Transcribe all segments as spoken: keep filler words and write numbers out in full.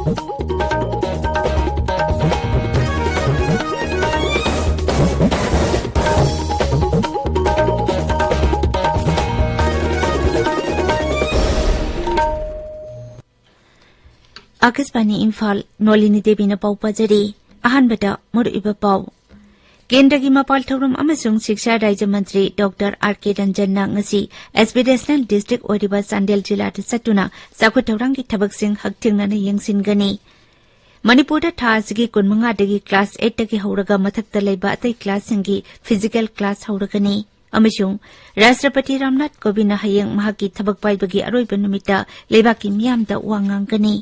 ꯑꯥꯀꯥꯁꯕꯥꯅꯤ ꯏꯝꯐꯥꯜ, ꯅꯣꯂꯤꯅꯤ ꯗꯦꯕꯤꯅ ꯄꯥꯎ ꯄꯥꯖꯔꯤ꯫ ꯑꯍꯥꯟꯕꯗ ꯃꯔꯨꯑꯣꯏꯕ ꯄꯥꯎ꯫ ꯀꯦꯟꯗ꯭ꯔꯒꯤ ꯃꯄꯥꯜ ꯊꯧꯔꯝ ꯑꯃꯁꯨꯡ ꯁꯤꯛꯁꯥ ꯔꯥꯖ꯭ꯌ ꯃꯟꯇ꯭ꯔꯤ ꯗꯣꯛꯇꯔ ꯑꯥꯔ ꯀꯦ ꯔꯟꯖꯟꯅ ꯉꯁꯤ ꯑꯦꯁꯄꯤꯔꯦꯁꯅꯦꯜ ꯗꯤꯁꯇ꯭ꯔꯤꯛ ꯑꯣꯏꯔꯤꯕ ꯆꯥꯟꯗꯦꯜ ꯖꯤꯂꯥꯗ ꯆꯠꯇꯨꯅ ꯆꯥꯎꯈꯠ ꯊꯧꯔꯥꯡꯒꯤ ꯊꯕꯛꯁꯤꯡ ꯍꯛꯊꯦꯡꯅꯅ ꯌꯦꯡꯁꯤꯟꯒꯅꯤ꯫ ꯃꯅꯤꯄꯨꯔꯗ ꯊꯥ ꯑꯁꯤꯒꯤ ꯀꯨꯟꯃꯉꯥꯗꯒꯤ ꯀ꯭ꯂꯥꯁ ꯑꯩꯠꯇꯒꯤ ꯍꯧꯔꯒ ꯃꯊꯛꯇ ꯂꯩꯕ ꯑꯇꯩ ꯀ꯭ꯂꯥꯁꯁꯤꯡꯒꯤ ꯐꯤꯖꯤꯀꯦꯜ ꯀ꯭ꯂꯥꯁ ꯍꯧꯔꯒꯅꯤ꯫ ꯑꯃꯁꯨꯡ ꯔꯥꯁꯇ꯭ꯔꯄꯇꯤ ꯔꯥꯝꯅꯥꯊ ꯀꯣꯕꯤꯟꯗꯅ ꯍꯌꯦꯡ ꯃꯍꯥꯛꯀꯤ ꯊꯕꯛ ꯄꯥꯏꯕꯒꯤ ꯑꯔꯣꯏꯕ ꯅꯨꯃꯤꯠꯇ ꯂꯩꯕꯥꯛꯀꯤ ꯃꯤꯌꯥꯝꯗ ꯋꯥ ꯉꯥꯡꯒꯅꯤ꯫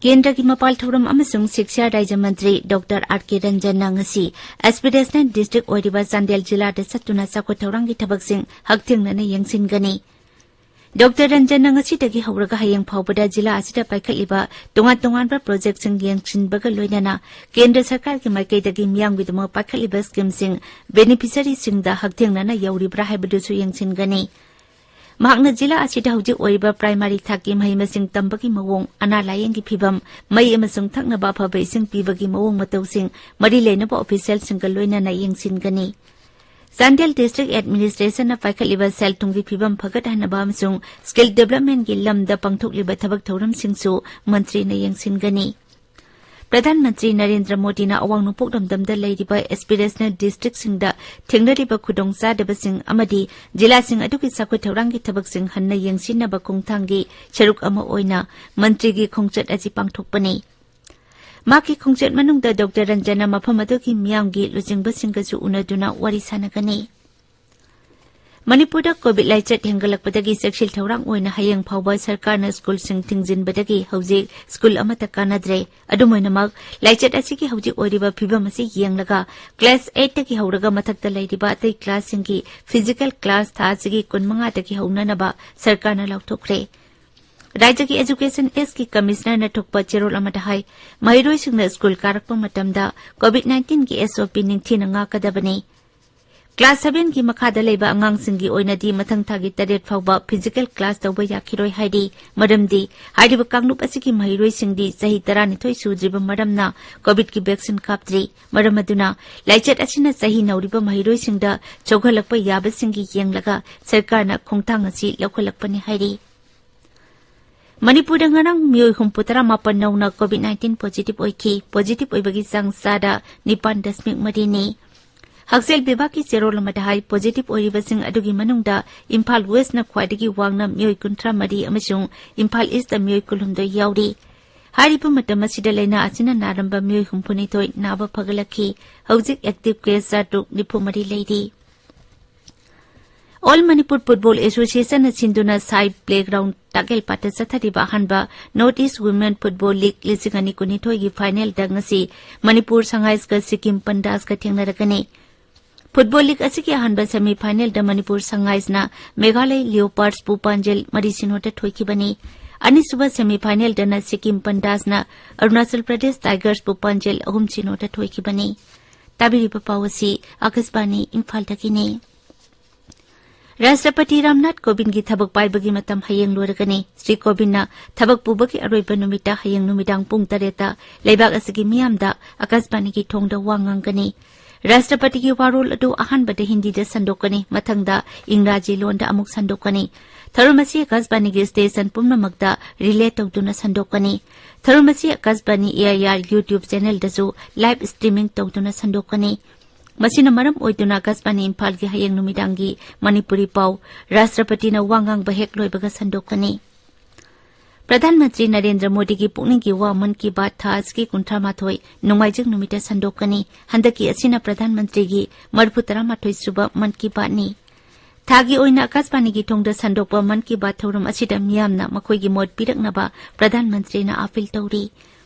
ꯀꯦꯟꯗ꯭ꯔꯒꯤ ꯃꯄꯥꯜ ꯊꯧꯔꯝ ꯑꯃꯁꯨꯡ ꯁꯤꯛꯁꯥ ꯔꯥꯖ꯭ꯌ ꯃꯟꯇ꯭ꯔꯤ ꯗꯣꯛꯇꯔ ꯑꯥꯔ ꯀꯦ ꯔꯟꯖꯟꯅ ꯉꯁꯤ ꯑꯦꯁꯄꯤꯔꯦꯁꯅꯦꯜ ꯗꯤꯁꯇ꯭ꯔꯤꯛ ꯑꯣꯏꯔꯤꯕ ꯆꯥꯟꯗꯦꯜ ꯖꯤꯂꯥꯗ ꯆꯠꯇꯨꯅ ꯆꯥꯎꯈꯠ ꯊꯧꯔꯥꯡꯒꯤ ꯊꯕꯛꯁꯤꯡ ꯍꯛꯊꯦꯡꯅꯅ ꯌꯦꯡꯁꯤꯟꯒꯅꯤ꯫ ꯗꯣꯛꯇꯔ ꯔꯟꯖꯟꯅ ꯉꯁꯤꯗꯒꯤ ꯍꯧꯔꯒ ꯍꯌꯦꯡ ꯐꯥꯎꯕꯗ ꯖꯤꯂꯥ ꯑꯁꯤꯗ ꯄꯥꯏꯈꯠꯂꯤꯕ ꯇꯣꯉꯥꯟ ꯇꯣꯉꯥꯟꯕ ꯄ꯭ꯔꯣꯖꯦꯛꯁꯤꯡ ꯌꯦꯡꯁꯤꯟꯕꯒ ꯂꯣꯏꯅꯅ ꯀꯦꯟꯗ꯭ꯔ ꯁꯔꯀꯥꯔꯒꯤ ꯃꯥꯏꯀꯩꯗꯒꯤ ꯃꯤꯌꯥꯝꯒꯤꯗꯃꯛ ꯄꯥꯏꯈꯠꯂꯤꯕ ꯁ꯭ꯀꯤꯝꯁꯤꯡ ꯕꯦꯅꯤꯐꯤꯁꯔꯤꯁꯤꯡꯗ ꯍꯛꯊꯦꯡꯅꯅ ꯌꯧꯔꯤꯕ꯭ꯔꯥ ꯍꯥꯏꯕꯗꯨꯁꯨ ꯌꯦꯡꯁꯤꯟꯒꯅꯤ꯫ ꯃꯍꯥꯛꯅ ꯖꯤꯂꯥ ꯑꯁꯤꯗ ꯍꯧꯖꯤꯛ ꯑꯣꯏꯔꯤꯕ ꯄ꯭ꯔꯥꯏꯃꯥꯔꯤ ꯊꯥꯛꯀꯤ ꯃꯍꯩ ꯃꯁꯤꯡ ꯇꯝꯕꯒꯤ ꯃꯑꯣꯡ, ꯑꯅꯥ ꯂꯥꯌꯦꯡꯒꯤ ꯐꯤꯚꯝ, ꯃꯩ ꯑꯃꯁꯨꯡ ꯊꯛꯅꯕ ꯑꯐꯕ ꯏꯁꯤꯡ ꯄꯤꯕꯒꯤ ꯃꯑꯣꯡ ꯃꯇꯧꯁꯤꯡ ꯃꯔꯤ ꯂꯩꯅꯕ ꯑꯣꯐꯤꯁꯤꯌꯦꯜꯁꯤꯡꯒ ꯂꯣꯏꯅꯅ ꯌꯦꯡꯁꯤꯟꯒꯅꯤ꯫ ꯆꯥꯟꯗꯦꯜ ꯗꯤꯁꯇ꯭ꯔꯤꯛ ꯑꯦꯗꯃꯤꯅꯤꯁꯇ꯭ꯔꯦꯁꯟꯅ ꯄꯥꯏꯈꯠꯂꯤꯕ ꯁꯦꯜ ꯊꯨꯝꯒꯤ ꯐꯤꯚꯝ ꯐꯒꯠꯍꯟꯅꯕ ꯑꯃꯁꯨꯡ ꯁ꯭ꯀꯤꯜ ꯗꯤꯚꯂꯞꯃꯦꯟꯒꯤ ꯂꯝꯗ ꯄꯥꯡꯊꯣꯛꯂꯤꯕ ꯊꯕꯛ ꯊꯧꯔꯝꯁꯤꯡꯁꯨ ꯃꯟꯇ꯭ꯔꯤꯅ ꯌꯦꯡꯁꯤꯟꯒꯅꯤ꯫ ꯄ꯭ꯔꯙꯥꯟ ꯃꯟꯇ꯭ꯔꯤ ꯅꯔꯦꯟꯗ꯭ꯔ ꯃꯣꯗꯤꯅ ꯑꯋꯥꯡ ꯅꯣꯡꯄꯣꯛ ꯂꯝꯗꯝꯗ ꯂꯩꯔꯤꯕ ꯑꯦꯁꯄꯤꯔꯦꯁꯅꯦꯜ ꯗꯤꯁꯇ꯭ꯔꯤꯛꯁꯤꯡꯗ ꯊꯦꯡꯅꯔꯤꯕ ꯈꯨꯗꯣꯡꯆꯥꯗꯕꯁꯤꯡ ꯑꯃꯗꯤ ꯖꯤꯂꯥꯁꯤꯡ ꯑꯗꯨꯒꯤ ꯆꯥꯎꯈꯠ ꯊꯧꯔꯥꯡꯒꯤ ꯊꯕꯛꯁꯤꯡ ꯍꯟꯅ ꯌꯦꯡꯁꯤꯟꯅꯕ ꯈꯣꯡꯊꯥꯡꯒꯤ ꯁꯔꯨꯛ ꯑꯃ ꯑꯣꯏꯅ ꯃꯟꯇ꯭ꯔꯤꯒꯤ ꯈꯣꯡꯆꯠ ꯑꯁꯤ ꯄꯥꯡꯊꯣꯛꯄꯅꯤ꯫ ꯃꯍꯥꯛꯀꯤ ꯈꯣꯡꯆꯠ ꯃꯅꯨꯡꯗ ꯗꯣꯛꯇꯔ ꯔꯟꯖꯟꯅ ꯃꯐꯝ ꯑꯗꯨꯒꯤ ꯃꯤꯌꯥꯝꯒꯤ ꯂꯨꯆꯤꯡꯕꯁꯤꯡꯒꯁꯨ ꯎꯅꯗꯨꯅ ꯋꯥꯔꯤ ꯁꯥꯟꯅꯒꯅꯤ꯫ ꯃꯅꯤꯄꯨꯔꯗ ꯀꯣꯚꯤꯗ ꯂꯥꯏꯆꯠ ꯍꯦꯟꯒꯠꯂꯛꯄꯗꯒꯤ ꯆꯦꯛꯁꯤꯜ ꯊꯧꯔꯥꯡ ꯑꯣꯏꯅ ꯍꯌꯦꯡ ꯐꯥꯎꯕ ꯁꯔꯀꯥꯔꯅ ꯁ꯭ꯀꯨꯜꯁꯤꯡ ꯊꯤꯡꯖꯤꯟꯕꯗꯒꯤ ꯍꯧꯖꯤꯛ ꯁ꯭ꯀꯨꯜ ꯑꯃꯠꯇ ꯀꯥꯟꯅꯗ꯭ꯔꯦ꯫ ꯑꯗꯨꯝ ꯑꯣꯏꯅꯃꯛ, ꯂꯥꯏꯆꯠ ꯑꯁꯤꯒꯤ ꯍꯧꯖꯤꯛ ꯑꯣꯏꯔꯤꯕ ꯐꯤꯕꯝ ꯑꯁꯤ ꯌꯦꯡꯂꯒ ꯀ꯭ꯂꯥꯁ ꯑꯩꯠꯇꯒꯤ ꯍꯧꯔꯒ ꯃꯊꯛꯇ ꯂꯩꯔꯤꯕ ꯑꯇꯩ ꯀ꯭ꯂꯥꯁꯁꯤꯡꯒꯤ ꯐꯤꯖꯤꯀꯦꯜ ꯀ꯭ꯂꯥꯁ ꯊꯥ ꯑꯁꯤꯒꯤ ꯀꯨꯟꯃꯉꯥꯗꯒꯤ ꯍꯧꯅꯅꯕ ꯁꯔꯀꯥꯔꯅ ꯂꯥꯎꯊꯣꯛꯈ꯭ꯔꯦ꯫ ꯔꯥꯖ꯭ꯌꯒꯤ ꯑꯦꯖꯨꯀꯦꯁꯟ ꯑꯦꯁꯀꯤ ꯀꯃꯤꯁꯅꯔꯅ ꯊꯣꯛꯄ ꯆꯦꯔꯣꯜ ꯑꯃꯗ ꯍꯥꯏ, ꯃꯍꯩꯔꯣꯏꯁꯤꯡꯅ ꯁ꯭ꯀꯨꯜ ꯀꯥꯔꯛꯄ ꯃꯇꯝꯗ ꯀꯣꯚꯤꯗ ꯅꯥꯏꯟꯇꯤꯟꯒꯤ ꯑꯦꯁ ꯑꯣ ꯄꯤ ꯅꯤꯡꯊꯤꯅ ꯉꯥꯛꯀꯗꯕꯅꯤ꯫ ꯀ꯭ꯂꯥꯁ ꯁꯚꯦꯟꯒꯤ ꯃꯈꯥꯗ ꯂꯩꯕ ꯑꯉꯥꯡꯁꯤꯡꯒꯤ ꯑꯣꯏꯅꯗꯤ ꯃꯊꯪ ꯊꯥꯒꯤ ꯇꯔꯦꯠ ꯐꯥꯎꯕ ꯐꯤꯖꯤꯀꯦꯜ ꯀ꯭ꯂꯥꯁ ꯇꯧꯕ ꯌꯥꯈꯤꯔꯣꯏ ꯍꯥꯏꯔꯤ꯫ ꯃꯔꯝꯗꯤ ꯍꯥꯏꯔꯤꯕ ꯀꯥꯡꯂꯨꯞ ꯑꯁꯤꯒꯤ ꯃꯍꯩꯔꯣꯏꯁꯤꯡꯗꯤ ꯆꯍꯤ ꯇꯔꯥꯅꯤꯊꯣꯏ ꯁꯨꯗ꯭ꯔꯤꯕ ꯃꯔꯝꯅ ꯀꯣꯚꯤꯗꯀꯤ ꯚꯦꯛꯁꯤꯟ ꯀꯥꯞꯇ꯭ꯔꯤ꯫ ꯃꯔꯝ ꯑꯗꯨꯅ ꯂꯥꯏꯆꯠ ꯑꯁꯤꯅ ꯆꯍꯤ ꯅꯧꯔꯤꯕ ꯃꯍꯩꯔꯣꯏꯁꯤꯡꯗ ꯁꯣꯛꯍꯜꯂꯛꯄ ꯌꯥꯕꯁꯤꯡꯒꯤ ꯌꯦꯡꯂꯒ ꯁꯔꯀꯥꯔꯅ ꯈꯣꯡꯊꯥꯡ ꯑꯁꯤ ꯂꯧꯈꯠꯂꯛꯄꯅꯤ ꯍꯥꯏꯔꯤ꯫ ꯃꯅꯤꯄꯨꯔꯗ ꯉꯔꯥꯡ ꯃꯤꯑꯣꯏ ꯍꯨꯝꯐꯨ ꯇꯔꯥ ꯃꯥꯄꯟ ꯅꯧꯅ ꯀꯣꯚꯤꯗ ꯅꯥꯏꯟꯇꯤꯟ ꯄꯣꯖꯤꯇꯤꯚ ꯑꯣꯏꯈꯤ꯫ ꯄꯣꯖꯤꯇꯤꯚ ꯑꯣꯏꯕꯒꯤ ꯆꯥꯡ ꯆꯥꯗ ꯅꯤꯄꯥꯟ ꯗꯁꯃꯤꯛ ꯃꯔꯤꯅꯤ꯫ ꯍꯛꯁꯦꯜ ꯕꯤꯚꯥꯒꯀꯤ ꯆꯦꯔꯣꯜ ꯑꯃꯗ ꯍꯥꯏ, ꯄꯣꯖꯤꯇꯤꯚ ꯑꯣꯏꯔꯤꯕꯁꯤꯡ ꯑꯗꯨꯒꯤ ꯃꯅꯨꯡꯗ ꯏꯝꯐꯥꯜ ꯋꯦꯁ꯭ꯠꯅ ꯈ꯭ꯋꯥꯏꯗꯒꯤ ꯋꯥꯡꯅ ꯃꯤꯑꯣꯏ ꯀꯨꯟꯊ꯭ꯔꯥ ꯃꯔꯤ ꯑꯃꯁꯨꯡ ꯏꯝꯐꯥꯜ ꯏꯁ꯭ꯠꯇ ꯃꯤꯑꯣꯏ ꯀꯨꯟꯍꯨꯝꯗꯣꯏ ꯌꯥꯎꯔꯤ꯫ ꯍꯥꯏꯔꯤꯕ ꯃꯇꯝ ꯑꯁꯤꯗ ꯂꯥꯏꯅꯥ ꯑꯁꯤꯅ ꯅꯥꯔꯝꯕ ꯃꯤꯑꯣꯏ ꯍꯨꯝꯐꯨꯅꯤꯊꯣꯏ ꯅꯥꯕ ꯐꯒꯠꯂꯛꯈꯤ꯫ ꯍꯧꯖꯤꯛ ꯑꯦꯛꯇꯤꯚ ꯀꯦꯁ ꯆꯥꯇ꯭ꯔꯨꯛ ꯅꯤꯐꯨ ꯃꯔꯤ ꯂꯩꯔꯤ꯫ ꯑꯣꯜ ꯃꯅꯤꯄꯨꯔ ꯐꯨꯠꯕꯣꯜ ꯑꯦꯁꯣꯁꯤꯌꯦꯁꯟꯅ ꯁꯤꯟꯗꯨꯅ ꯁꯥꯏ ꯄ꯭ꯂꯦꯒ꯭ꯔꯥꯎꯟ ꯇꯥꯛꯌꯦꯜꯄꯥꯠꯇ ꯆꯠꯊꯔꯤꯕ ꯑꯍꯥꯟꯕ north east women football league ꯂꯤꯁꯤꯡ ꯑꯅꯤ ꯀꯨꯟꯅꯤꯊꯣꯏꯒꯤ ꯐꯥꯏꯅꯦꯜꯗ ꯉꯁꯤ ꯃꯅꯤꯄꯨꯔ ꯁꯉꯥꯏꯁꯀ ꯁꯤꯛꯀꯤꯝ ꯄꯟꯗꯥꯁꯀ ꯊꯦꯡꯅꯔꯒꯅꯤ꯫ ꯐꯨꯠꯕꯣꯜ ꯂꯤꯒ ꯑꯁꯤꯒꯤ ꯑꯍꯥꯟꯕ ꯁꯦꯃꯤ ꯐꯥꯏꯅꯦꯜꯗ ꯃꯅꯤꯄꯨꯔ ꯁꯉꯥꯏꯁꯅ ꯃꯦꯘꯥꯂꯌ ꯂꯤꯑꯣꯄꯥꯔꯗꯁꯄꯨ ꯄꯥꯟꯖꯦꯜ ꯃꯔꯤ ꯁꯤꯅꯣꯗ ꯊꯣꯏꯈꯤꯕꯅꯤ꯫ ꯑꯅꯤꯁꯨꯕ ꯁꯦꯃꯤ ꯐꯥꯏꯅꯦꯜꯗꯅ ꯁꯤꯛꯀꯤꯝ ꯄꯟꯗꯥꯁꯅ ꯑꯔꯨꯅꯥꯆꯜ ꯄ꯭ꯔꯗꯦꯁ ꯇꯥꯏꯒꯔꯁꯄꯨ ꯄꯥꯟꯖꯦꯜ ꯑꯍꯨꯝ ꯁꯤꯅꯣꯗ ꯊꯣꯏꯈꯤꯕꯅꯤ꯫ ꯇꯥꯕꯤꯔꯤꯕ ꯄꯥꯎ ꯑꯁꯤ ꯑꯥꯀꯥꯁꯕꯥꯅꯤ ꯏꯝꯐꯥꯜꯗꯒꯤꯅꯤ꯫ ꯔꯥꯁꯇ꯭ꯔꯄꯇꯤ ꯔꯥꯝꯅꯥꯊ ꯀꯣꯕꯤꯟꯗꯒꯤ ꯊꯕꯛ ꯄꯥꯏꯕꯒꯤ ꯃꯇꯝ ꯍꯌꯦꯡ ꯂꯣꯏꯔꯒꯅꯤ꯫ ꯁ꯭ꯔꯤ ꯀꯣꯕꯤꯟꯗꯅ ꯊꯕꯛ ꯄꯨꯕꯒꯤ ꯑꯔꯣꯏꯕ ꯅꯨꯃꯤꯠꯇ ꯍꯌꯦꯡ ꯅꯨꯃꯤꯗꯥꯡ ꯄꯨꯡ ꯇꯔꯦꯠꯇ ꯂꯩꯕꯥꯛ ꯑꯁꯤꯒꯤ ꯃꯤꯌꯥꯝꯗ ꯑꯥꯀꯥꯁꯕꯥꯅꯤꯒꯤ ꯊꯣꯡꯗ ꯋꯥ ꯉꯥꯡꯒꯅꯤ꯫ ꯔꯥꯁꯇ꯭ꯔꯄꯇꯤꯒꯤ ꯋꯥꯔꯣꯜ ꯑꯗꯨ ꯑꯍꯥꯟꯕꯗ ꯍꯤꯟꯗꯤꯗ ꯁꯟꯗꯣꯛꯀꯅꯤ, ꯃꯊꯪꯗ ꯏꯪꯒ꯭ꯔꯥꯖꯤ ꯂꯣꯟꯗ ꯑꯃꯨꯛ ꯁꯟꯗꯣꯛꯀꯅꯤ꯫ ꯊꯧꯔꯝ ꯑꯁꯤ ꯑꯥꯀꯥꯁꯕꯥꯅꯤꯒꯤ ꯁ꯭ꯇꯦꯁꯟ ꯄꯨꯝꯅꯃꯛꯇ ꯔꯤꯂꯦ ꯇꯧꯗꯨꯅ ꯁꯟꯗꯣꯛꯀꯅꯤ꯫ ꯊꯧꯔꯝ ꯑꯁꯤ Akashvani A I R YouTube ꯆꯦꯅꯦꯜꯗꯁꯨ ꯂꯥꯏꯚ ꯁ꯭ꯇ꯭ꯔꯤꯃꯤꯡ ꯇꯧꯗꯨꯅ ꯁꯟꯗꯣꯛꯀꯅꯤ꯫ ꯃꯁꯤꯅ ꯃꯔꯝ ꯑꯣꯏꯗꯨꯅ ꯑꯥꯀꯥꯁꯕꯥꯅꯤ ꯏꯝꯐꯥꯜꯒꯤ ꯍꯌꯦꯡ ꯅꯨꯃꯤꯗꯥꯡꯒꯤ ꯃꯅꯤꯄꯨꯔꯤ ꯄꯥꯎ ꯔꯥꯁꯇ꯭ꯔꯄꯇꯤꯅ ꯋꯥ ꯉꯥꯡꯕ ꯍꯦꯛ ꯂꯣꯏꯕꯒ ꯁꯟꯗꯣꯛꯀꯅꯤ꯫ ꯄ꯭ꯔꯙꯥꯟ ꯃꯟꯇ꯭ꯔꯤ ꯅꯔꯦꯟꯗ꯭ꯔ ꯃꯣꯗꯤꯒꯤ ꯄꯨꯛꯅꯤꯡꯒꯤ ꯋꯥ ꯃꯟ ꯀꯤ ꯕꯥꯠ ꯊꯥ ꯑꯁꯤꯒꯤ ꯀꯨꯟꯊ꯭ꯔꯥ ꯃꯥꯊꯣꯏ ꯅꯣꯡꯃꯥꯏꯖꯤꯡ ꯅꯨꯃꯤꯠꯇ ꯁꯟꯗꯣꯛꯀꯅꯤ꯫ ꯍꯟꯗꯛꯀꯤ ꯑꯁꯤꯅ ꯄ꯭ꯔꯙꯥꯟ ꯃꯟꯇ꯭ꯔꯤꯒꯤ ꯃꯔꯤꯐꯨ ꯇꯔꯥ ꯃꯥꯊꯣꯏ ꯁꯨꯕ ꯃꯟ ꯀꯤ ꯕꯥꯠꯅꯤ꯫ ꯊꯥꯒꯤ ꯑꯣꯏꯅ ꯑꯥꯀꯥꯁꯕꯥꯅꯤꯒꯤ ꯊꯣꯡꯗ ꯁꯟꯗꯣꯛꯄ ꯃꯟ ꯀꯤ ꯕꯥꯠ ꯊꯧꯔꯝ ꯑꯁꯤꯗ ꯃꯤꯌꯥꯝꯅ ꯃꯈꯣꯏꯒꯤ ꯃꯣꯠ ꯄꯤꯔꯛꯅꯕ ꯄ꯭ꯔꯙꯥꯟ ꯃꯟꯇ꯭ꯔꯤꯅ ꯑꯥꯄꯤꯜ ꯇꯧꯔꯤ꯫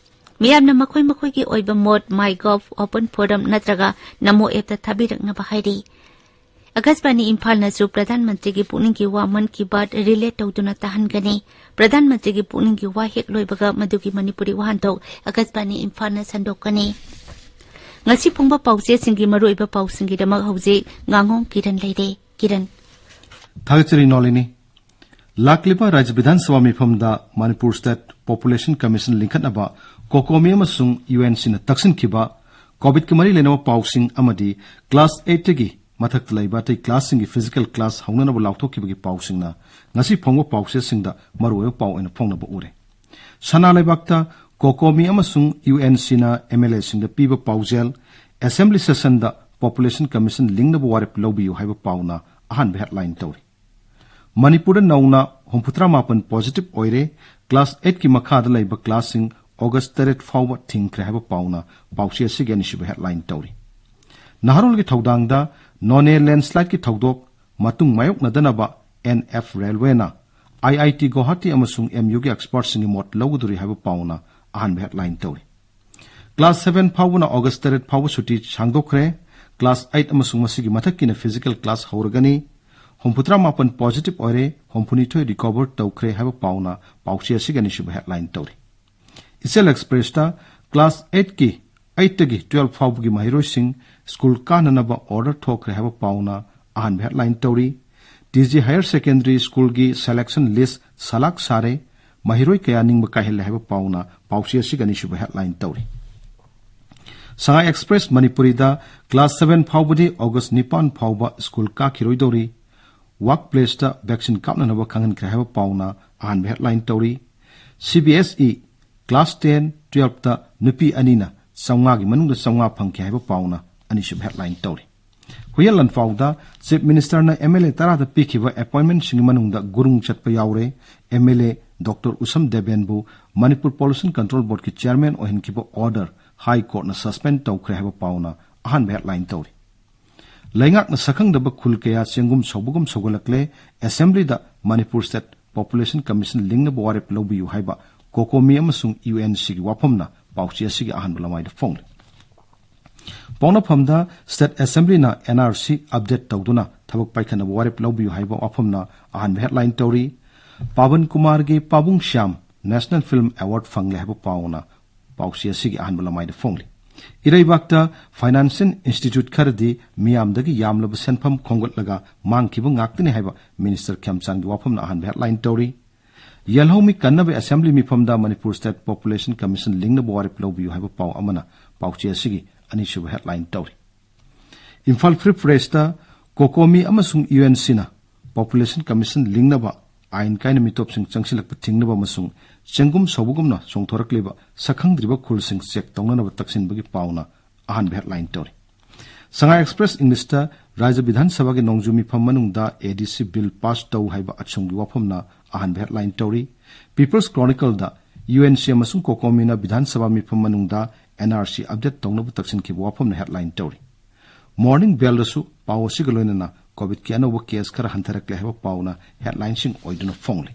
ꯃꯤꯌꯥꯝꯅ ꯃꯈꯣꯏ ꯃꯈꯣꯏꯒꯤ ꯑꯣꯏꯕ ꯃꯣꯠ MyGov, Open Forum ꯅꯠꯇ꯭ꯔꯒ ꯅꯃꯣ ꯑꯦꯞꯇ ꯊꯥꯕꯤꯔꯛꯅꯕ ꯍꯥꯏꯔꯤ꯫ ꯑꯀꯥꯁꯕꯥꯅꯤ ꯏꯝꯐꯥꯜꯅꯁꯨ ꯄ꯭ꯔꯙꯥꯟ ꯃꯟꯇ꯭ꯔꯤꯒꯤ ꯄꯨꯛꯅꯤꯡꯒꯤ ꯋꯥ ꯃꯟ ꯀꯤ ꯕꯥꯠ ꯔꯤꯂꯦ ꯇꯧꯗꯨꯅ ꯇꯥꯍꯟꯒꯅꯤ꯫ ꯄ꯭ꯔꯙꯥꯟ ꯃꯟꯇ꯭ꯔꯤꯒꯤ ꯄꯨꯛꯅꯤꯡꯒꯤ ꯋꯥ ꯍꯦꯛ ꯂꯣꯏꯕꯒ ꯃꯗꯨꯒꯤ ꯃꯅꯤꯄꯨꯔꯤ ꯋꯥꯍꯟꯊꯣꯛ ꯑꯀꯥꯁꯕꯥꯅꯤ ꯏꯝꯐꯥꯜꯅ ꯁꯟꯗꯣꯛꯀꯅꯤ꯫ ꯉꯁꯤ ꯐꯣꯡꯕ ꯄꯥꯎꯆꯦꯁꯤꯡꯒꯤ ꯃꯔꯨꯑꯣꯏꯕ ꯄꯥꯎꯁꯤꯡꯒꯤꯗꯃꯛ ꯍꯧꯖꯤꯛ ꯉꯥꯉꯣꯝ ꯀꯤꯔꯟ ꯂꯩꯔꯦ꯫ ꯀꯤꯔꯟ꯫ ꯊꯥꯒꯠꯆꯔꯤ ꯅꯣꯂꯤꯅꯤ꯫ ꯂꯥꯛꯂꯤꯕ ꯔꯥꯖ꯭ꯌ ꯕꯤꯙꯥꯟ ꯁꯚꯥ ꯃꯤꯐꯝꯗ ꯃꯅꯤꯄꯨꯔ ꯁ꯭ꯇꯦꯠ ꯄꯣꯄꯨꯂꯦꯁꯟ ꯀꯃꯤꯁꯟ ꯂꯤꯡꯈꯠꯅꯕ ꯀꯣꯀꯣꯃꯤ ꯑꯃꯁꯨꯡ ꯌꯨ ꯑꯦꯟ ꯁꯤꯅ ꯇꯛꯁꯤꯟꯈꯤꯕ, ꯀꯣꯚꯤꯗꯀꯤ ꯃꯔꯤ ꯂꯩꯅꯕ ꯄꯥꯎꯁꯤꯡ ꯑꯃꯗꯤ ꯀ꯭ꯂꯥꯁ ꯑꯩꯠꯇꯒꯤ ꯃꯊꯛꯇ ꯂꯩꯕ ꯑꯇꯩ ꯀ꯭ꯂꯥꯁꯁꯤꯡꯒꯤ ꯐꯤꯖꯤꯀꯦꯜ ꯀ꯭ꯂꯥꯁ ꯍꯧꯅꯅꯕ ꯂꯥꯎꯊꯣꯛꯈꯤꯕꯒꯤ ꯄꯥꯎꯁꯤꯡꯅ ꯉꯁꯤ ꯐꯣꯡꯕ ꯄꯥꯎꯆꯦꯁꯤꯡꯗ ꯃꯔꯨꯑꯣꯏꯕ ꯄꯥꯎ ꯑꯣꯏꯅ ꯐꯣꯡꯅꯕ ꯎꯔꯦ꯫ ꯁꯅꯥ ꯂꯩꯕꯥꯛꯇ ꯀꯣꯀꯣꯃꯤ ꯑꯃꯁꯨꯡ ꯌꯨ ꯑꯦꯟ ꯁꯤꯅ ꯑꯦꯝ ꯑꯦꯜ ꯑꯦꯁꯤꯡꯗ ꯄꯤꯕ ꯄꯥꯎꯖꯦꯜ, ꯑꯦꯁꯦꯝꯕ꯭ꯂꯤ ꯁꯦꯁꯟꯗ ꯄꯣꯄꯨꯂꯦꯁꯟ ꯀꯃꯤꯁꯟ ꯂꯤꯡꯅꯕ ꯋꯥꯔꯦꯞ ꯂꯧꯕꯤꯌꯨ ꯍꯥꯏꯕ ꯄꯥꯎꯅ ꯑꯍꯥꯟꯕ ꯍꯦꯗꯂꯥꯏꯟ ꯇꯧꯔꯤ꯫ ꯃꯅꯤꯄꯨꯔꯗ ꯅꯧꯅ ꯍꯨꯝꯐꯨꯇꯔꯥ ꯃꯥꯄꯟ ꯄꯣꯖꯤꯇꯤꯚ ꯑꯣꯏꯔꯦ꯫ ꯀ꯭ꯂꯥꯁ ꯑꯩꯠꯀꯤ ꯃꯈꯥꯗ ꯂꯩꯕ ꯀ꯭ꯂꯥꯁꯁꯤꯡ ꯑꯣꯒꯁ ꯇꯔꯦꯠ ꯐꯥꯎꯕ ꯊꯤꯡꯈ꯭ꯔꯦ ꯍꯥꯏꯕ ꯄꯥꯎꯅ ꯄꯥꯎꯆꯦ ꯑꯁꯤꯒꯤ ꯑꯅꯤꯁꯨꯕ ꯍꯦꯗꯂꯥꯏꯟ ꯇꯧꯔꯤ꯫ ꯅꯍꯥꯔꯣꯜꯒꯤ ꯊꯧꯗꯥꯡꯗ ꯅꯣꯅꯦ ꯂꯦꯟꯁꯂꯥꯏꯗꯀꯤ ꯊꯧꯗꯣꯛ ꯃꯇꯨꯡ ꯃꯥꯌꯣꯛꯅꯗꯅꯕ ꯑꯦꯟ ꯑꯦꯐ ꯔꯦꯜꯋꯦꯅ ꯑꯥꯏ ꯑꯥꯏ ꯇꯤ ꯒꯨꯋꯥꯍꯥꯇꯤ ꯑꯃꯁꯨꯡ ꯑꯦꯝ ꯌꯨꯒꯤ ꯑꯦꯛꯁꯄꯔꯠꯁꯤꯡꯒꯤ ꯃꯣꯠ ꯂꯧꯒꯗꯣꯔꯤ ꯍꯥꯏꯕ ꯄꯥꯎꯅ ꯑꯍꯥꯟꯕ ꯍꯦꯗꯂꯥꯏꯟ ꯇꯧꯔꯤ꯫ ꯀ꯭ꯂꯥꯁ ꯁꯚꯦꯟ ꯐꯥꯎꯕꯅ ꯑꯣꯒꯁ ꯇꯔꯦꯠ ꯐꯥꯎꯕ ꯁꯨꯇꯤ ꯁꯥꯡꯗꯣꯛꯈ꯭ꯔꯦ꯫ ꯀ꯭ꯂꯥꯁ ꯑꯩꯠ ꯑꯃꯁꯨꯡ ꯃꯁꯤꯒꯤ ꯃꯊꯛꯀꯤꯅ ꯐꯤꯖꯤꯀꯦꯜ ꯀ꯭ꯂꯥꯁ ꯍꯧꯔꯒꯅꯤ꯫ ꯍꯨꯝꯐꯨꯇꯔꯥ ꯃꯥꯄꯟ ꯄꯣꯖꯤꯇꯤꯚ ꯑꯣꯏꯔꯦ, ꯍꯨꯝꯐꯨꯅꯤꯊꯣꯏ ꯔꯤꯀꯣꯚꯔ ꯇꯧꯈ꯭ꯔꯦ ꯍꯥꯏꯕ ꯄꯥꯎꯅ ꯄꯥꯎꯆꯦ ꯑꯁꯤꯒꯤ ꯑꯅꯤꯁꯨꯕ ꯍꯦꯗꯂꯥꯏꯟ ꯇꯧꯔꯤ꯫ ꯏꯆꯦꯜ ꯑꯦꯛꯁꯄ꯭ꯔꯦꯁꯇ ꯀ꯭ꯂꯥꯁ ꯑꯩꯠꯀꯤ, ꯑꯩꯠꯇꯒꯤ ꯇꯨꯋꯦꯜꯐ ꯐꯥꯎꯕꯒꯤ ꯃꯍꯩꯔꯣꯏꯁꯤꯡ ꯁ꯭ꯀꯨꯜ ꯀꯥꯅꯅꯕ ꯑꯣꯔꯗꯔ ꯊꯣꯛꯈ꯭ꯔꯦ ꯍꯥꯏꯕ ꯄꯥꯎꯅ ꯑꯍꯥꯟꯕ ꯍꯦꯗꯂꯥꯏꯟ ꯇꯧꯔꯤ꯫ ꯇꯤ ꯖꯤ ꯍꯥꯌꯔ ꯁꯦꯀꯦꯟꯗꯔꯤ ꯁ꯭ꯀꯨꯜꯒꯤ ꯁꯦꯂꯦꯛꯁꯟ ꯂꯤꯁ ꯁꯂꯥꯛ ꯁꯥꯔꯦ, ꯃꯍꯩꯔꯣꯏ ꯀꯌꯥ ꯅꯤꯡꯕ ꯀꯥꯏꯍꯜꯂꯦ ꯍꯥꯏꯕ ꯄꯥꯎꯅ ꯄꯥꯎꯆꯦ ꯑꯁꯤꯒꯤ ꯑꯅꯤꯁꯨꯕ ꯍꯦꯗꯂꯥꯏꯟ ꯇꯧꯔꯤ꯫ ꯁꯉꯥꯏ ꯑꯦꯛꯁꯄ꯭ꯔꯦꯁ ꯃꯅꯤꯄꯨꯔꯤꯗ ꯀ꯭ꯂꯥꯁ ꯁꯚꯦꯟ ꯐꯥꯎꯕꯗꯤ ꯑꯣꯒꯁ ꯅꯤꯄꯥꯟ ꯐꯥꯎꯕ ꯁ꯭ꯀꯨꯜ ꯀꯥꯈꯤꯔꯣꯏꯗꯧꯔꯤ, ꯋꯥꯔꯛ ꯄ꯭ꯂꯦꯁꯇ ꯚꯦꯛꯁꯤꯟ ꯀꯥꯞꯅꯅꯕ ꯈꯪꯍꯟꯈ꯭ꯔꯦ ꯍꯥꯏꯕ ꯄꯥꯎꯅ ꯑꯍꯥꯟꯕ ꯍꯦꯗꯂꯥꯏꯟ ꯇꯧꯔꯤ꯫ C B S E class ten, twelfth ꯅꯨꯄꯤ ꯑꯅꯤꯅ ꯆꯥꯝꯃꯉꯥꯒꯤ ꯃꯅꯨꯡꯗ ꯆꯥꯝꯃꯉꯥ ꯐꯪꯈꯤ ꯍꯥꯏꯕ ꯄꯥꯎꯅ ꯑꯅꯤꯁꯨꯕ ꯍꯦꯗꯂꯥꯏꯟ ꯇꯧꯔꯤ꯫ ꯍꯨꯏꯌꯦꯟ ꯂꯥꯟꯐꯥꯎꯗ ꯆꯤꯐ ꯃꯤꯅꯤꯁꯇꯔꯅ ꯑꯦꯝ ꯑꯦꯜ ꯑꯦ ꯇꯔꯥꯗ ꯄꯤꯈꯤꯕ ꯑꯦꯄꯣꯏꯟꯃꯦꯟꯠꯁꯤꯡꯒꯤ ꯃꯅꯨꯡꯗ ꯒꯨꯔꯨꯡ ꯆꯠꯄ ꯌꯥꯎꯔꯦ꯫ M L A doctor Usham ꯗꯦꯕꯦꯟꯕꯨ ꯃꯅꯤꯄꯨꯔ ꯄꯣꯂꯨꯁꯟ ꯀꯟꯇ꯭ꯔꯣꯜ ꯕꯣꯔꯗꯀꯤ ꯆꯦꯌꯔꯃꯦꯟ ꯑꯣꯏꯍꯟꯈꯤꯕ ꯑꯣꯔꯗꯔ ꯍꯥꯏ ꯀꯣꯔꯠꯅ ꯁꯁꯄꯦꯟ ꯇꯧꯈ꯭ꯔꯦ ꯍꯥꯏꯕ ꯄꯥꯎꯅ ꯑꯍꯥꯟꯕ ꯍꯦꯗꯂꯥꯏꯟ ꯇꯧꯔꯤ꯫ ꯂꯩꯉꯥꯛꯅ ꯁꯛꯈꯪꯗꯕ ꯈꯨꯜ ꯀꯌꯥ ꯆꯦꯡꯒꯨꯝ ꯁꯧꯕꯒꯨꯝ ꯁꯧꯒꯠꯂꯛꯂꯦ꯫ ꯑꯦꯁꯦꯝꯕ꯭ꯂꯤꯗ ꯃꯅꯤꯄꯨꯔ ꯁ꯭ꯇꯦꯠ ꯄꯣꯄꯨꯂꯦꯁꯟ ꯀꯃꯤꯁꯟ ꯂꯤꯡꯅꯕ ꯋꯥꯔꯦꯞ ꯂꯧꯕꯤꯌꯨ ꯍꯥꯏꯕ ꯀꯣꯀꯣꯃꯤ ꯑꯃꯁꯨꯡ ꯌꯨ ꯑꯦꯟ ꯁꯤꯒꯤ ꯋꯥꯐꯝꯅ ꯄꯥꯎꯆꯦ ꯑꯁꯤꯒꯤ ꯑꯍꯥꯟꯕ ꯂꯃꯥꯏꯗ ꯐꯣꯡꯂꯤ꯫ ꯄꯣꯛꯅꯐꯝꯗ State Assemblyꯅ N R C update ꯇꯧꯗꯨꯅ ꯊꯕꯛ ꯄꯥꯏꯈꯠꯅꯕ ꯋꯥꯔꯦꯞ ꯂꯧꯕꯤꯌꯨ ꯍꯥꯏꯕ ꯋꯥꯐꯝꯅ ꯑꯍꯥꯟꯕ headline ꯇꯧꯔꯤ꯫ ꯄꯥꯕꯟ ꯀꯨꯃꯥꯔꯒꯤ ꯄꯥꯕꯨꯡ ꯁ꯭ꯌꯥꯝ National Film Award ꯐꯪꯂꯦ ꯍꯥꯏꯕ ꯄꯥꯎꯅ ꯄꯥꯎꯆꯦ ꯑꯁꯤꯒꯤ ꯑꯍꯥꯟꯕ ꯂꯃꯥꯏꯗ ꯐꯣꯡꯂꯤ꯫ ꯏꯔꯩꯕꯥꯛꯇ financial institute ꯈꯔꯗꯤ ꯃꯤꯌꯥꯝꯗꯒꯤ ꯌꯥꯝꯂꯕ ꯁꯦꯟꯐꯝ ꯈꯣꯝꯒꯠꯂꯒ ꯃꯥꯡꯈꯤꯕ ꯉꯥꯛꯇꯅꯤ ꯍꯥꯏꯕ Minister ꯈꯦꯝꯆꯥꯟꯒꯤ ꯋꯥꯐꯝꯅ ꯑꯍꯥꯟꯕ headline ꯇꯧꯔꯤ꯫ ꯌꯦꯜꯍꯧꯃꯤ ꯀꯟꯅꯕ Assembly ꯃꯤꯐꯝꯗ Manipur State Population Commission ꯂꯤꯡꯅꯕ ꯋꯥꯔꯦꯞ ꯂꯧꯕꯤꯌꯨ ꯍꯥꯏꯕ ꯄꯥꯎ ꯑꯃꯅ ꯄꯥꯎꯆꯦ ꯑꯁꯤꯒꯤ ꯑꯅꯤꯁꯨꯕ headline ꯇꯧꯔꯤ꯫ ꯏꯝꯐꯥꯜ Free Pressꯇ COCOMI ꯑꯃꯁꯨꯡ UNCꯅ Population Commission ꯂꯤꯡꯅꯕ, ꯑꯥꯏꯟ ꯀꯥꯏꯅ ꯃꯤꯇꯣꯞꯁꯤꯡ ꯆꯪꯁꯤꯜꯂꯛꯄ ꯊꯤꯡꯅꯕ ꯑꯃꯁꯨꯡ ꯆꯦꯡꯒꯨꯝ ꯁꯧꯕꯒꯨꯝꯅ ꯆꯣꯡꯊꯣꯔꯛꯂꯤꯕ ꯁꯛꯈꯪꯗ꯭ꯔꯤꯕ ꯈꯨꯜꯁꯤꯡ check ꯇꯧꯅꯅꯕ ꯇꯛꯁꯤꯟꯕꯒꯤ ꯄꯥꯎꯅ ꯑꯍꯥꯟꯕ headline ꯇꯧꯔꯤ꯫ ꯁꯉꯥꯏ Express Englishꯇ ꯔꯥꯖ꯭ꯌ ꯕꯤꯙꯥꯟ ꯁꯚꯥꯒꯤ ꯅꯣꯡꯖꯨ ꯃꯤꯐꯝ ꯃꯅꯨꯡꯗ ADC Bill pass ꯇꯧ ꯍꯥꯏꯕ ꯑꯁꯣꯝꯒꯤ ꯋꯥꯐꯝꯅ ꯑꯍꯥꯟꯕ headline ꯇꯧꯔꯤ꯫ People's Chronicleꯗ UNC ꯑꯃꯁꯨꯡ COCOMIꯅ ꯕꯤꯙꯥꯟ ꯁꯚꯥ ꯃꯤꯐꯝ ꯃꯅꯨꯡꯗ NRC update ꯇꯧꯅꯕ ꯇꯛꯁꯤꯟꯈꯤꯕ ꯋꯥꯐꯝꯅ headline ꯇꯧꯔꯤ꯫ Morning Mailꯗꯁꯨ ꯄꯥꯎ ꯑꯁꯤꯒ ꯂꯣꯏꯅꯅ COVIDꯀꯤ ꯑꯅꯧꯕ case ꯈꯔ ꯍꯟꯊꯔꯛꯂꯦ ꯍꯥꯏꯕ ꯄꯥꯎꯅ headlineꯁꯤꯡ ꯑꯣꯏꯗꯨꯅ ꯐꯣꯡꯂꯤ꯫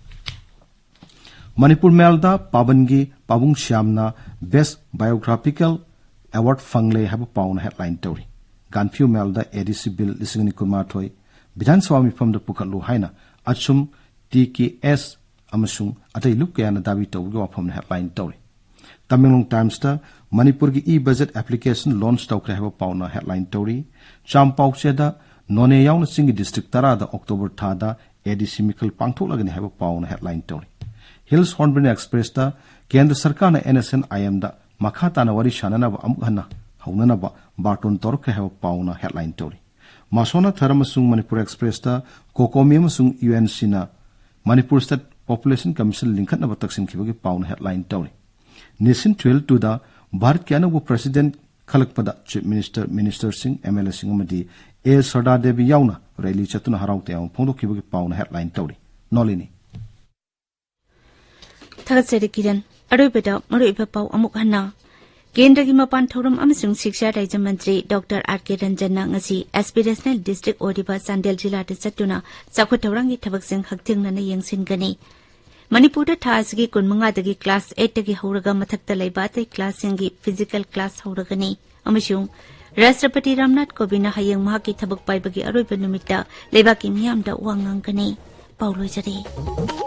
Manipur Mailꯗ ꯄꯥꯕꯟꯒꯤ ꯄꯥꯕꯨꯡ ꯁ꯭ꯌꯥꯝꯅ Best Biographical Award ꯐꯪꯂꯦ ꯍꯥꯏꯕ ꯄꯥꯎꯅ headline ꯇꯧꯔꯤ꯫ ꯒꯥꯟꯐꯤꯌꯨ Mailꯗ ADC Bill ꯂꯤꯁꯤꯡ ꯑꯅꯤ ꯀꯨꯟꯃꯥꯊꯣꯏ ꯕꯤꯙꯥꯟ ꯁꯚꯥ ꯃꯤꯐꯝꯗ ꯄꯨꯈꯠꯂꯨ ꯍꯥꯏꯅ ꯑꯆꯨꯝ, TKS ꯑꯃꯁꯨꯡ ꯑꯇꯩ ꯂꯨꯞ ꯀꯌꯥꯅ ꯗꯥꯕꯤ ꯇꯧꯕꯒꯤ ꯋꯥꯐꯝꯅ headline ꯇꯧꯔꯤ꯫ ꯇꯃꯦꯡꯂꯣꯡ Timesꯇ ꯃꯅꯤꯄꯨꯔꯒꯤ e-budget application launch ꯇꯧꯈ꯭ꯔꯦ ꯍꯥꯏꯕ ꯄꯥꯎꯅ headline ꯇꯧꯔꯤ꯫ ꯆꯥꯝꯄꯥꯎꯆꯦꯗ ꯅꯣꯅꯦ ꯌꯥꯎꯅ ꯆꯤꯡꯒꯤ district ꯇꯔꯥꯗ October ꯊꯥꯗ ADC ꯃꯤꯈꯜ ꯄꯥꯡꯊꯣꯛꯂꯒꯅꯤ ꯍꯥꯏꯕ ꯄꯥꯎꯅ headline ꯇꯧꯔꯤ꯫ Hills Hornbill Expressꯇ ꯀꯦꯟꯗ꯭ꯔ ꯁꯔꯀꯥꯔꯅ NSNIMꯗ ꯃꯈꯥ ꯇꯥꯅ ꯋꯥꯔꯤ ꯁꯥꯅꯅꯕ ꯑꯃꯨꯛ ꯍꯟꯅ ꯍꯧꯅꯅꯕ ꯕꯥꯔꯇꯣꯟ ꯇꯧꯔꯛꯈ꯭ꯔꯦ ꯍꯥꯏꯕ ꯄꯥꯎꯅ headline ꯇꯧꯔꯤ꯫ ꯃꯥꯁꯣꯅꯥ ꯊꯔ ꯑꯃꯁꯨꯡ ꯃꯅꯤꯄꯨꯔ Expressꯇ COCOMI ꯑꯃꯁꯨꯡ UNCꯅ Manipur State Population Commission ꯂꯤꯡꯈꯠꯅꯕ ꯇꯛꯁꯤꯟꯈꯤꯕꯒꯤ ꯄꯥꯎꯅ headline ꯇꯧꯔꯤ꯫ Nation twelve twoꯗ ꯚꯥꯔꯠꯀꯤ ꯑꯅꯧꯕ president ꯈꯜꯂꯛꯄꯗ Chief Minister, ministerꯁꯤꯡ, MLAꯁꯤꯡ ꯑꯃꯗꯤ A ꯁꯔꯗꯥ ꯗꯦꯕꯤ ꯌꯥꯎꯅ rally ꯆꯠꯇꯨꯅ ꯍꯔꯥꯎ ꯇꯌꯥꯝꯕ ꯐꯣꯡꯗꯣꯛꯈꯤꯕꯒꯤ ꯄꯥꯎꯅ headline ꯇꯧꯔꯤ꯫ ꯅꯣꯂꯤꯅꯤ꯫ ꯊꯥꯒꯠꯆꯔꯤ ꯀꯤꯔꯟ꯫ ꯑꯔꯣꯏꯕꯗ ꯃꯔꯨꯑꯣꯏꯕ ꯄꯥꯎ ꯑꯃꯨꯛ ꯍꯟꯅ꯫ ꯀꯦꯟꯗ꯭ꯔꯒꯤ ꯃꯄꯥꯟ ꯊꯧꯔꯝ ꯑꯃꯁꯨꯡ ꯁꯤꯛꯁꯥ ꯔꯥꯖ꯭ꯌ ꯃꯟꯇ꯭ꯔꯤ ꯗꯣꯛꯇꯔ ꯑꯥꯔ ꯀꯦ ꯔꯟꯖꯟꯅ ꯉꯁꯤ aspirational district ꯑꯣꯏꯔꯤꯕ ꯆꯥꯟꯗꯦꯜ ꯖꯤꯂꯥꯗ ꯆꯠꯇꯨꯅ ꯆꯥꯎꯈꯠ ꯊꯧꯔꯥꯡꯒꯤ ꯊꯕꯛꯁꯤꯡ ꯍꯛꯊꯦꯡꯅꯅ ꯌꯦꯡꯁꯤꯟꯒꯅꯤ꯫ ꯃꯅꯤꯄꯨꯔꯗ ꯊꯥ ꯑꯁꯤꯒꯤ ꯀꯨꯟꯃꯉꯥꯗꯒꯤ class eightꯇꯒꯤ ꯍꯧꯔꯒ ꯃꯊꯛꯇ ꯂꯩꯕ ꯑꯇꯩ classꯁꯤꯡꯒꯤ physical class ꯍꯧꯔꯒꯅꯤ ꯑꯃꯁꯨꯡ ꯔꯥꯁꯇ꯭ꯔꯄꯇꯤ ꯔꯥꯝꯅꯥꯊ ꯀꯣꯕꯤꯟꯗꯅ ꯍꯌꯦꯡ ꯃꯍꯥꯛꯀꯤ ꯊꯕꯛ ꯄꯥꯏꯕꯒꯤ ꯑꯔꯣꯏꯕ ꯅꯨꯃꯤꯠꯇ ꯂꯩꯕꯥꯛꯀꯤ ꯃꯤꯌꯥꯝꯗ ꯋꯥ ꯉꯥꯡꯒꯅꯤ꯫ ꯄꯥꯎ ꯂꯣꯏꯖꯔꯦ꯫